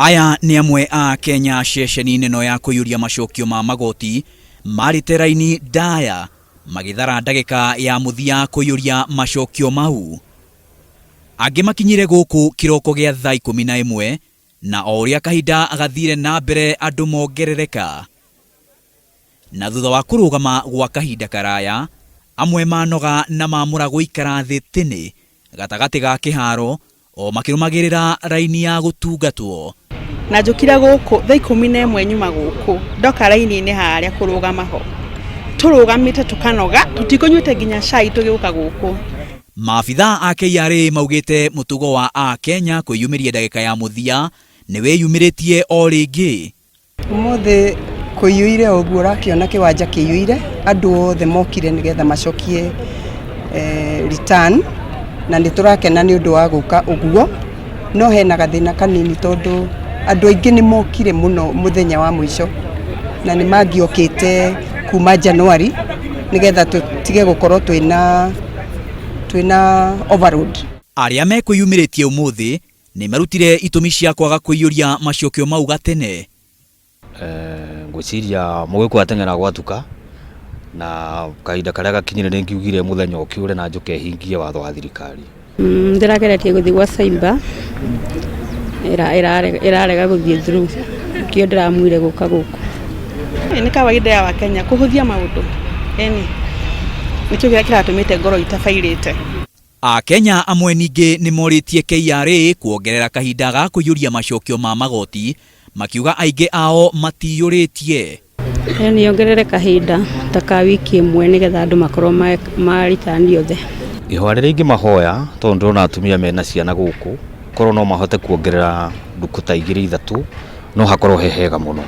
Aya nĩ amwe a Kenya ceceni-inĩ ĩno ya kũiyũria macokio ma magoti marĩte raini ndaya magĩthara ndagĩka ya mũthia kũiyũria macokio mau. Angĩ makinyire gũkũ kĩroko gĩa thaa 11 na o ũrĩa kahinda gathire na mbere andũ mongerereka. Na thutha wa kũrũgama gwa kahinda karaya, amwe manoga na mamũra gũikara thĩ tĩnĩ gatagatĩ ga kĩharo o makĩrũmagĩrĩra raini ya gũtungatwo. Na njũkire gũkũ thaa 11 nyuma gũkũ ndoka raini-inĩ harĩa kũrũgama ho tũrũgamĩte tũkanoga tũtikũnyuĩte nginya cai tũgĩũka gũkũ. Maabithaa a KRA maugĩte mũtugo wa Akenya kwĩyumĩria ndagĩka ya mũthia nĩ wĩyumĩrĩtie o rĩngĩ. Ũmũthĩ kũiyũire o ũguo ũrakĩona kĩwanja kĩiyũire, andũ othe mokire nĩgetha macokie return na nĩ tũrakena nĩ ũndũ wa gũka ũguo, no hena gathĩna kanini tondũ andũ aingĩ nĩ mokire mũno mũthenya wa mũico na nĩ mangĩokĩte kuma January nĩgetha tũtige gũkorwo twĩna overload. Arĩa mekwĩyumĩrĩtie ũmũthĩ nĩ marutire itũmi cia kwaga kũiyũria macokio mau gatene. Ngwĩciria mũgĩkũyũ ateng'era gwatuka na kahinda karĩa gakinyire nĩ ngiugire mũthenya ũkĩũre na njũke hingie watho wa thirikari. Ndĩrageretie gũthiĩ gwa cyber ĩrarega gũthiĩ through nĩkĩo ndĩramuire gũka gũkũ. Nĩ kawaida ya Wakenya kũhũthia maũndũ ĩni nĩkĩo kĩrĩa kĩratũmĩte ngorwo itabairĩte. Akenya amwe ningĩ nĩ morĩtie KRA kuongerera kahinda ga kũiyũria macokio ma magoti makiuga aingĩ ao matiyũrĩtie. Nĩ yongerere kahinda ta ka wiki ĩmwe nĩgetha andũ makorwo ma return othe. Ihoya rĩrĩa ingĩmahoya tondũ ndĩrona atumia mena ciana gũkũ korwo no mahote kuongerera ndukũ ta 2 3 no hakorwo he hega mũno.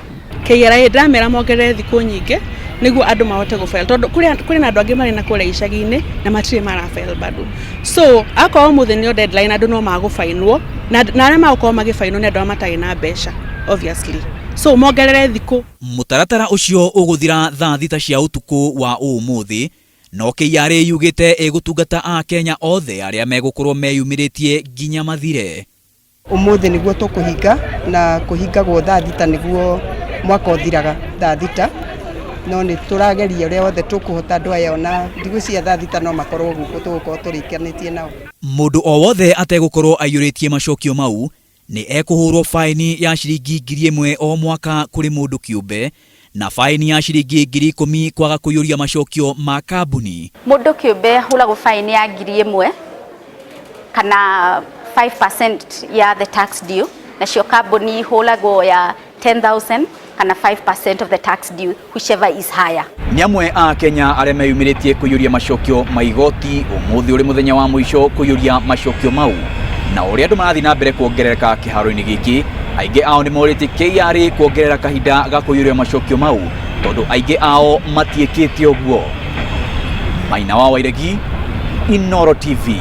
KRA ndĩramera mongerere thikũ nyingĩ nĩguo andũ mahote gũ-file tondũ kũrĩ na andũ angĩ marĩ na kũrĩa icagi-inĩ na matirĩ mara-file bado. So akorwo ũmũthĩ nĩyo deadline andũ no magũbainwo na arĩa magũkorwo magĩbainwo nĩ andũ arĩa matarĩ na mbeca obviously. So mongerere thikũ. Mũtaratara ũcio ũgũthira thaa 6 cia ũtukũ wa ũmũthĩ no KRA yugĩte ĩgũtungata Akenya othe arĩa megũkorwo meyumĩrĩtie nginya mathire. Ũmũthĩ nĩguo tũkũhinga na kũhingagwo thaa 6 nĩguo mwaka ũthiraga thaa 6 no nĩ tũrageria ũrĩa wothe tũkũhota andũ aya ona ndigwĩciria thaa 6 no makorwo gũkũ tũgũkorwo tũrĩkanĩtie nao. Mũndũ o wothe ategũkorwo aiyũrĩtie macokio mau nĩ ekũhũrwo faini ya ciringi 1000 o mwaka kũrĩ mũndũ kĩũmbe na faini ya ciringi 10,000 kwaga kũiyũria macokio ma kambuni. Mũndũ kĩũmbe ahũragwo faini ya 1000 kana 5% ya the tax due, nacio kambuni ihũragwo ya 10,000 kana 5% of the tax due, whichever is higher. Nĩ amwe a Kenya arĩa meyumĩrĩtie kũiyũria macokio ma igoti ũmũthĩ ũrĩ mũthenya wa mũico kũiyũria macokio mau. Na ũrĩa andũ marathiĩ na mbere kuongerereka kĩharo-inĩ gĩkĩ, aingĩ ao nĩ morĩtie KRA kuongerera kahinda ga kũiyũria macokio mau tondũ aingĩ ao matiĩkĩte ũguo. Maina wa Wairegi, Inooro TV.